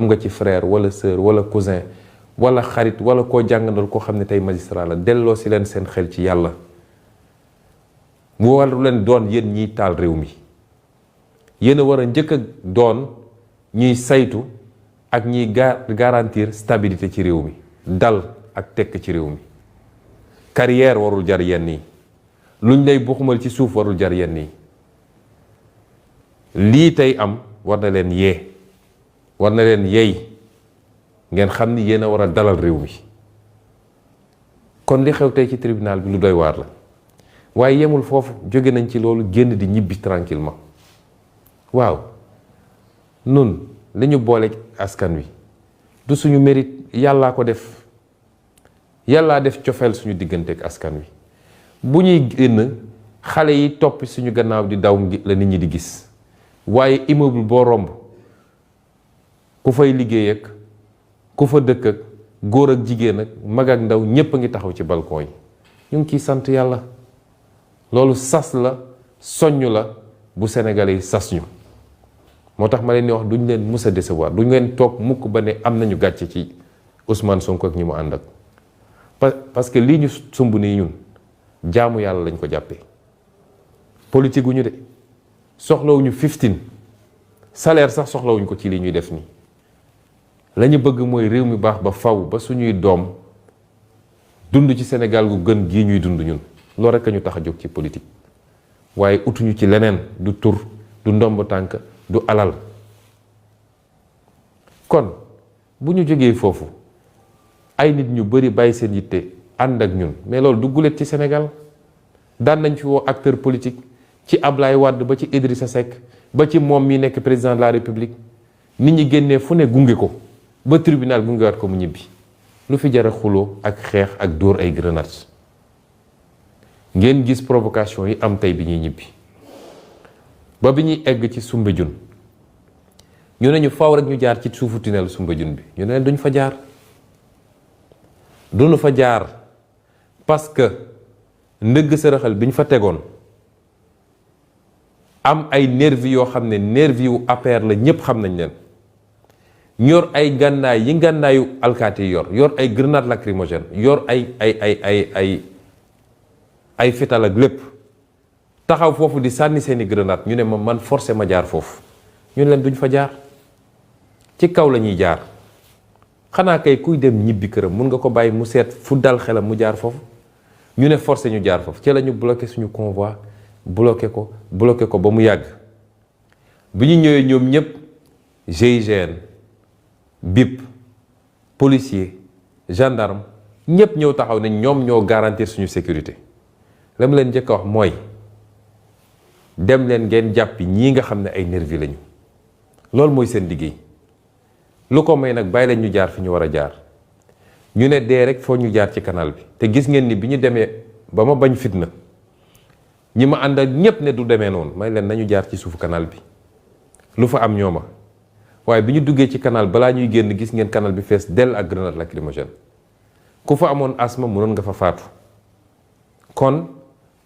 nga ci frère wala sœur wala cousin wala xarit wala koo jàngandal koo xam ne tey magistrat la delloo si leen seen xel ci yàlla. mu waru leen doon yéen ñiy taal réew mi yéen a war a njëkk a doon ñuy saytu ak ñiy garantir stabilité ci réew mi dal ak tekk ci réew mi. carrière warul jar yenn yi luñ lay buxumal ci suuf warul jar yenn yi lii tey am war na leen yee war na leen yey ngeen xam ni yéen a war a dalal réew mi kon li xew tey ci tribunal bi lu doy waar la waaye yemul foofu jóge nañ ci loolu génn di ñibbi tranquillement waaw nun li ñu boole askan wi du suñu mérite yàllaa ko def yàllaa def cofeel suñu diggante ak askan wi bu ñuy génn xale yi topp suñu gannaaw di daw la nit ñi di gis waaye immeuble boo romb ku fay liggéey ak ku fa dëkk ak góor ak jigéen ak mag ak ndaw ñépp a ngi taxaw ci balcon yi ñu ngi ciy sant yàlla loolu sas la soññ la bu Sénégalais yi sas ñu moo tax ma leen di wax duñ leen mus a décevoir duñ leen toog mukk ba ne am nañu gàcce ci Ousmane Sonko ak ñi mu ànd ak parce que lii ñu sumb nii ñun jaamu yàlla lañ ko jàppee politique gu ñu de soxlawuñu 15 salaire sax soxlawuñ ko ci lii ñuy def nii la ñu bëgg mooy réew mi baax ba faw ba suñuy doom dund ci Sénégal gu gën gii ñuy dund ñun loolu rek a ñu tax a jóg ci politique waaye utuñu ci leneen du tur du ndomb tànk du alal kon bu ñu jógee foofu ay nit ñu bari bàyyi seen yitte ànd ak ñun mais loolu du gulet ci Sénégal daan nañ fi woo acteur politique ci Ablaye Wade ba ci Idrissa Seck ba ci moom mi nekk président de la République nit ñi génnee fu ne gunge ko ba tribunal gungewaat ko mu ñibbi lu fi jar a xuloo ak xeex ak dóor ay grenades ngeen gis provocation yi am tey bi ñuy ñibbi ba bi ñuy egg ci Soumbédioune ñu ne ñu faw rek ñu jaar ci suufu tunnel Soumbédioune bi ñu ne duñ fa jaar duñu fa jaar parce que ndëgg sërëxal bi ñu fa tegoon am ay nervi yoo xam ne nervi yu APR la ñépp xam nañ leen yor ay gànnaay yi gànnaayu alkaati yi yor ay grenade lacrymogène yor ay fital ak lépp taxaw foofu di sànni seeni grenade ñu ne ma man forcé ma jaar foofu ñu leen duñ fa jaar ci kaw la ñuy jaar xanaa kay kuy dem ñibbi këram mun nga ko bàyyi mu seet fu dal xelam mu jaar foofu ñu ne forcé ñu jaar foofu ci la ñu bloqué suñu convoi bloqué ko ba mu yàgg bi ñu ñëwee ñoom ñëpp GIGN BIP policier gendarme ñëpp ñëw taxaw ne ñoom ñoo garantir suñu sécurité la mu leen njëkk a wax mooy dem leen ngeen jàppi ñii nga xam ne ay nervi lañu loolu mooy seen liggéey lu ko may nag bàyyi leen ñu jaar fi ñu war a jaar ñu ne dee rek foo ñu jaar ci canal bi te gis ngeen ni bi ñu demee ba ma bañ fitna ñi ma ànd ak ñépp ne du demee noonu may leen nañu jaar ci suufu canal bi lu fa am ñooma waaye bi ñu duggee ci canal balaa ñuy génn gis ngeen canal bi fees dell ak grenade lacrymogène ku fa amoon asma mënoon nga fa faatu kon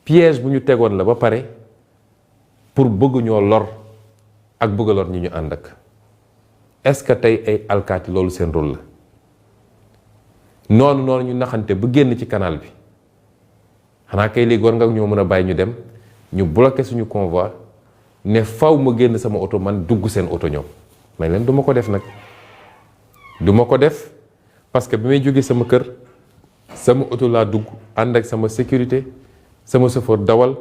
piège bu ñu tegoon la ba pare pour bëgg ñoo lor ak bëgg a lor ñi ñu ànd ak est-ce que tey ay alkaati loolu seen rôle la noonu ñu naxante ba génn ci canal bi xanaa kay léegi war nga ñoo mën a bàyyi ñu dem ñu bloqué suñu convoi ne faw ma génn sama oto man dugg seen oto ñoom may leen du ma ko def nag du ma ko def parce que bi may jógee sama kër sama oto laa dugg ànd ak sama sécurité sama chauffeur dawal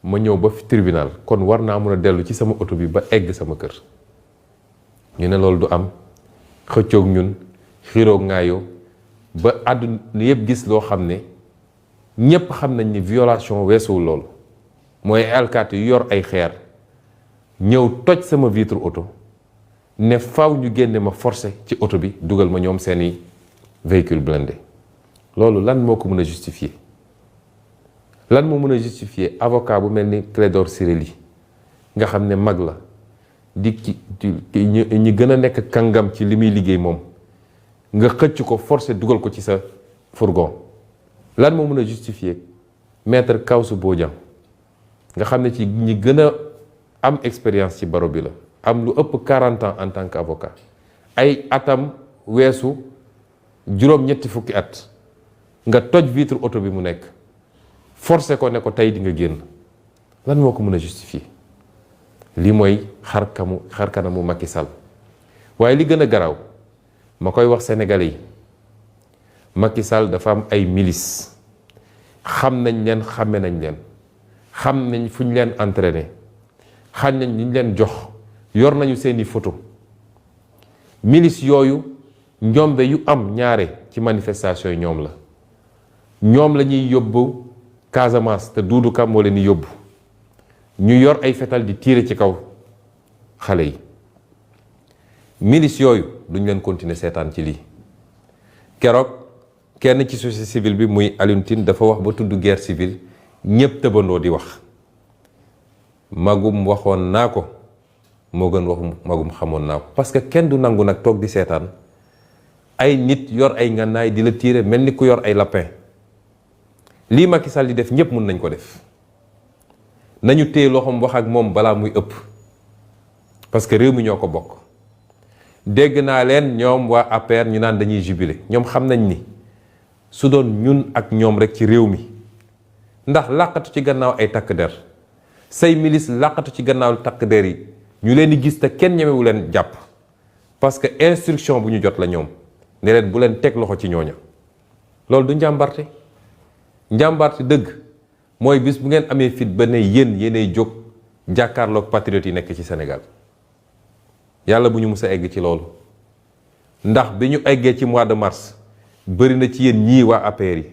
ma ñëw ba fi tribunal kon war naa mën a dellu ci sama oto bi ba egg sama kër ñu ne loolu du am xëccoog ñun xiiroog ngaayoo ba àdduna yëpp gis loo xam ne ñépp xam nañ ni violation weesuwul loolu mooy alkaati yu yor ay xeer ñëw toj sama vitre oto ne faw ñu génne ma forcé ci oto bi dugal ma ñoom seeni véhicule blindé loolu lan moo ko mën a justifier lan moo mën a justifier avocat bu mel ni Clédor Ciré Ly nga xam ne mag la di ñi gën a nekk kàngam ci li muy liggéey moom nga xëcc ko forcé dugal ko ci sa fourgon lan moo mën a justifier maître Kawsu Bodian nga xam ne ci ñi gën a am expérience ci baro bi la am lu ëpp 40 ans en tant qu'avocat ay atam weesu juróom-ñetti fukki at nga toj vitre oto bi mu nekk forcé ko ne ko tey di nga génn lan moo ko mën a justifier lii mooy xar kanamu Macky Sall waaye li gën a garaaw ma koy wax sénégalais yi Macky Sall dafa am ay milices xam nañ leen xàmme nañ leen xam nañ fu ñu leen entraîné xam nañ li ñu leen jox yor nañu seeni photo milices yooyu njombe yu am ñaare ci manifestation yi ñoom la ñuy yóbbu Casamance te Doudou Ka moo leen di yóbbu ñu yor ay fetal di tiire ci kaw xale yi milices yooyu duñ leen continuer seetaan ci lii keroog kenn ci société civile bi muy Alioune Tine dafa wax ba tudd guerre civile ñépp tëbandoo di wax magum waxoon naa ko moo gën wax magum xamoon naa ko parce que kenn du nangu nag toog di seetaan ay nit yor ay ngànnaay di la tiire mel ni ku yor ay lapin lii Macky Sall di def ñépp mën nañ ko def nañu téye loxoom wax ak moom balaa muy ëpp parce que réew mi ñoo ko bokk dégg naa leen ñoom waa APR ñu naan dañuy jubilé ñoom xam nañ ni su doon ñun ak ñoom rek ci réew mi ndax làqatu ci gannaaw ay takk der say milice làqatu ci gannaaw takk der yi ñu leen di gis te kenn ñemewu leen jàpp parce que instruction bu ñu jot la ñoom ne leen bu leen teg loxo ci ñooña loolu du njàmbarte njàmbarte dëgg mooy bis bu ngeen amee fit ba ne yéenay jóg jàkkaarloog patriotes yi nekk ci Sénégal yàlla bu ñu mus a egg ci loolu ndax bi ñu eggee ci mois de mars bëri na ci yéen ñii waa APR yi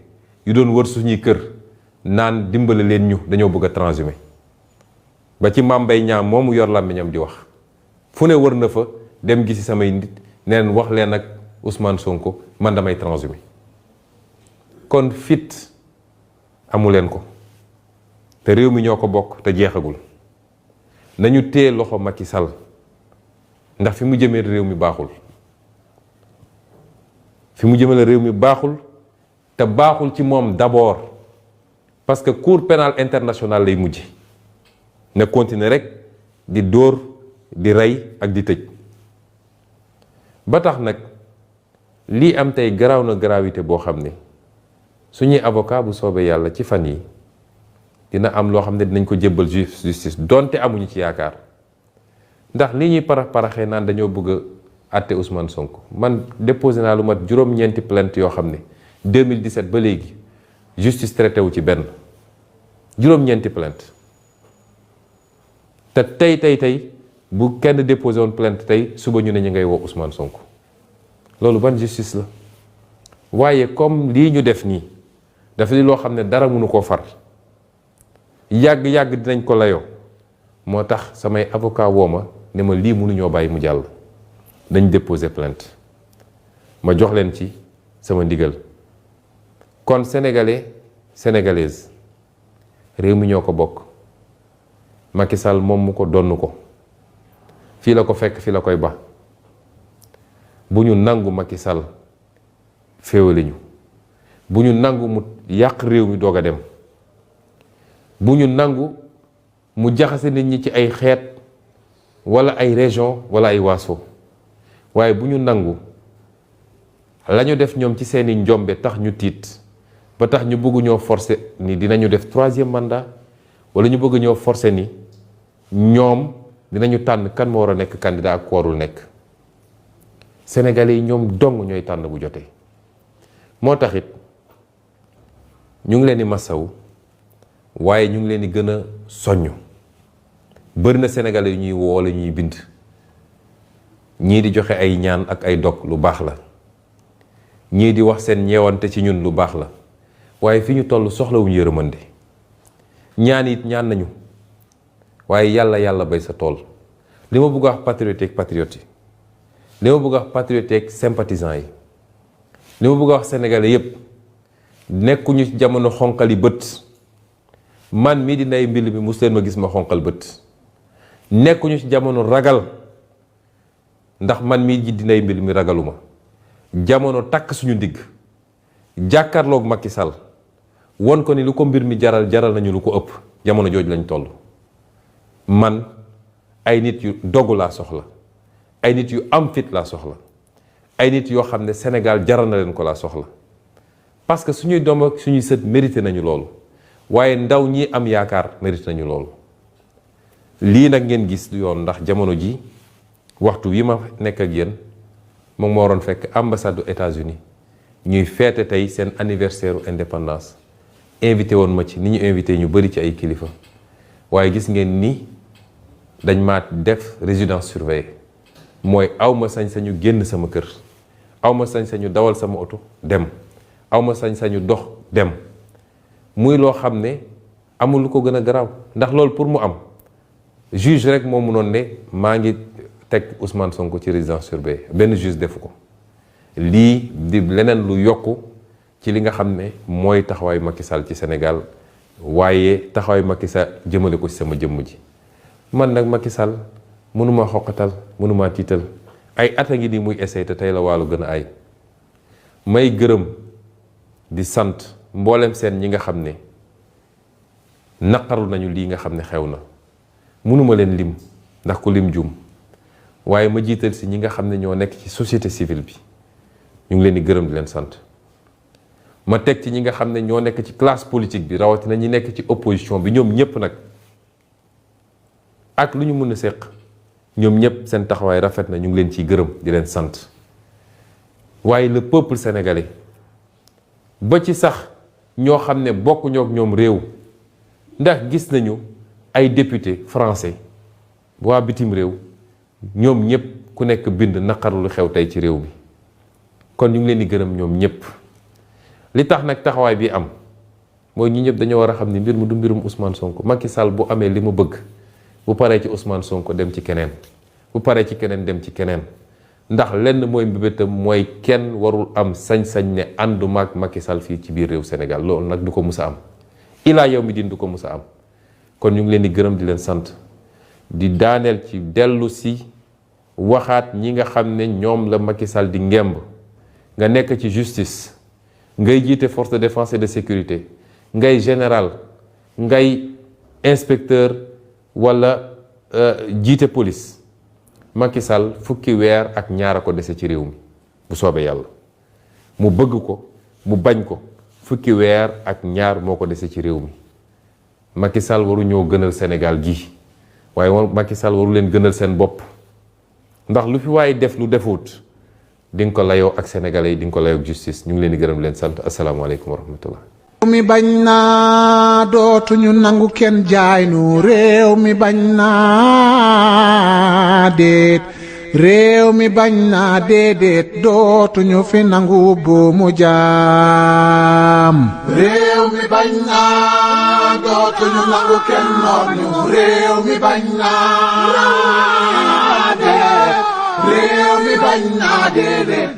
yu doon wër suñuy kër naan dimbale leen ñu dañoo bëgg a transhumé ba ci Mame Mbaye Niang moomu yor làmmiñam di wax fu ne wër na fa dem gisi samay nit neen wax leen ak Ousmane Sonko man damay transhumé kon fit amu leen ko te réew mi ñoo ko bokk te jeexagul nañu téye loxo Macky Sall ndax fi mu jëmee réew mi baaxul fi mu jëmale réew mi baaxul te baaxul ci moom d'abord parce que cour pénale internationale lay mujj ne continuer rek di dóor di rey ak di tëj ba tax nag lii am tey garaaw na gravité boo xam ne suñuy avocat bu soobee yàlla ci fan yi dina am loo xam ne dinañ ko jébbal justice donte amuñu ci yaakaar ndax li ñuy paraxee naan dañoo bëgg a àtte Ousmane Sonko man déposé naa lu mat juróom-ñeenti plainte yoo xam ne 2017 ba léegi justice traité wu ci benn juróom-ñeenti plainte te tey bu kenn déposé woon plainte tey suba ñu ne ñu ngay woo Ousmane Sonko loolu ban justice la waaye comme lii ñu def nii dafa di loo xam ne dara mënu koo far yàgg-yàgg dinañ ko layoo moo tax samay avocat woo ma ne ma lii mënuñoo bàyyi mu jàll dañ déposer plainte ma jox leen ci sama ndigal kon sénégalais sénégalaise réew mi ñoo ko bokk Macky Sall moom mu ko donn ko fii la ko fekk fii la koy ba bu ñu nangu Macky Sall féewale ñu bu ñu nangu mu yàq réew mi doog a dem bu ñu nangu mu jaxase nit ñi ci ay xeet wala ay région wala ay waaso waaye bu ñu nangu la ñu def ñoom ci seeni njombe tax ñu tiit ba tax ñu bëgg ñoo forcer ni dinañu def 3e mandat wala ñu bëgg ñoo forcer ni ñoom dinañu tànn kan moo war a nekk candidat ak ku warul nekk sénégalais yi ñoom dong ñooy tànn bu jotee moo taxit ñu ngi leen di masawu waaye ñu ngi leen di gën a soññ bëri na sénégalais yu ñuy woo la ñuy bind ñii di joxe ay ñaan ak ay dog lu baax la ñii di wax seen ñeewante ci ñun lu baax la waaye fi ñu toll soxlawuñu yërëmande ñaan it ñaan nañu waaye yàlla bay sa tool li ma bëgg a wax patriote ak patriote yi li ma bëgg a wax patriote ak sympathisant yi li ma bëgg a wax sénégalais yépp nekkuñu ci jamono xonqali bët man mii di Ndeye Mbill mi mus leen ma gis ma xonqal bët nekkuñu ci jamono ragal ndax man mii di Ndeye Mbill mi ragaluma jamono takk suñu ndigg jàkkaarloog Macky Sall won ko ni lu ko mbir mi jaral nañu lu ko ëpp jamono jooju lañ toll man ay nit yu dogu laa soxla ay nit yu am fit laa soxla ay nit yoo xam ne Sénégal jaral na leen ko laa soxla parce que suñuy doom ak suñuy sët mérité nañu loolu waaye ndaw ñi am yaakaar mérité nañu loolu. lii nag ngeen gis du yoon ndax jamono ji waxtu wi ma nekk ak yéen moom moo waroon fekk ambassade du États-Unis ñuy feete tey seen anniversaire indépendance invité woon ma ci ni ñu invité ñu bëri ci ay kilifa waaye gis ngeen ni dañ ma def résidence surveillée mooy aw ma sañ-sañu génn sama kër aw ma sañ-sañu dawal sama oto dem aw ma sañ-sañu dox dem muy loo xam ne amul lu ko gën a garaaw ndax loolu pour mu am juge rek moo mënoon ne maa ngi teg Ousmane Sonko ci résidence surveillée benn juge defu ko lii di leneen lu yokku ci li nga xam ne mooy taxawaayu Macky Sall ci Sénégal waaye taxawaayu Macky Sall jëmale ko ci sama jëmm ji man nag Macky Sall mënumaa xoqatal mënumaa tiital ay at a ngi nii muy essayé te tey la wàllu gën a ay may gërëm di sant mboolem seen ñi nga xam ne naqaru nañu lii nga xam ne xew na mënuma leen lim ndax ku lim jum waaye ma jiital si ñi nga xam ne ñoo nekk ci société civile bi ñu ngi leen di gërëm di leen sant ma teg ci ñi nga xam ne ñoo nekk ci classe politique bi rawatina ñi nekk ci opposition bi ñoom ñëpp nag ak lu ñu mën a seq ñoom ñëpp seen taxawaay rafet na ñu ngi leen ciy gërëm di leen sant waaye le peuple sénégalais ba ci sax ñoo xam ne bokkuñoo ak ñoom réew ndax gis nañu ay député français waa bitim réew ñoom ñëpp ku nekk bind naqaru lu xew tey ci réew mi kon ñu ngi leen di gërëm ñoom ñëpp li tax nag taxawaay bi am mooy ñi ñëpp dañoo war a xam ni mbir mu du mbirum Ousmane Sonko Macky Sall bu amee li mu bëgg bu paree ci Ousmane Sonko dem ci keneen bu paree ci keneen dem ci keneen ndax lenn mooy mbébétam mooy kenn warul am sañ-sañ ne ànduma ak Macky Sall fii ci biir réew Sénégal loolu nag du ko mus a am ilaa yow mi din du ko mus a am kon ñu ngi leen di gërëm di leen sant di daaneel ci dellu si waxaat ñi nga xam ne ñoom la Macky Sall di ngemb nga nekk ci justice ngay jiite force de défense et de sécurité ngay général ngay inspecteur wala jiite police Macky Sall fukki weer ak ñaar a ko dese ci réew mi bu soobee yàlla mu bëgg ko mu bañ ko fukki weer ak ñaar moo ko dese ci réew mi Macky Sall waru ñoo gënal Sénégal gi waaye Macky Sall waru leen gënal seen bopp ndax lu fi waaye def lu defut di nga ko layoo ak sénégalais yi di nga ko layoo ak justice ñu ngi leen di gërëm leen sant asalaamaaleykum wa rahmatullah. réew mi bañ naa dootuñu nangu kenn jaay nu réew mi bañ naa déet réew mi bañ naa déedéet dootuñu fi nangu buumu jaam. réew mi bañ naa dootuñu nangu kenn noot ñu réew mi bañ naa déet réew mi bañ naa déedéet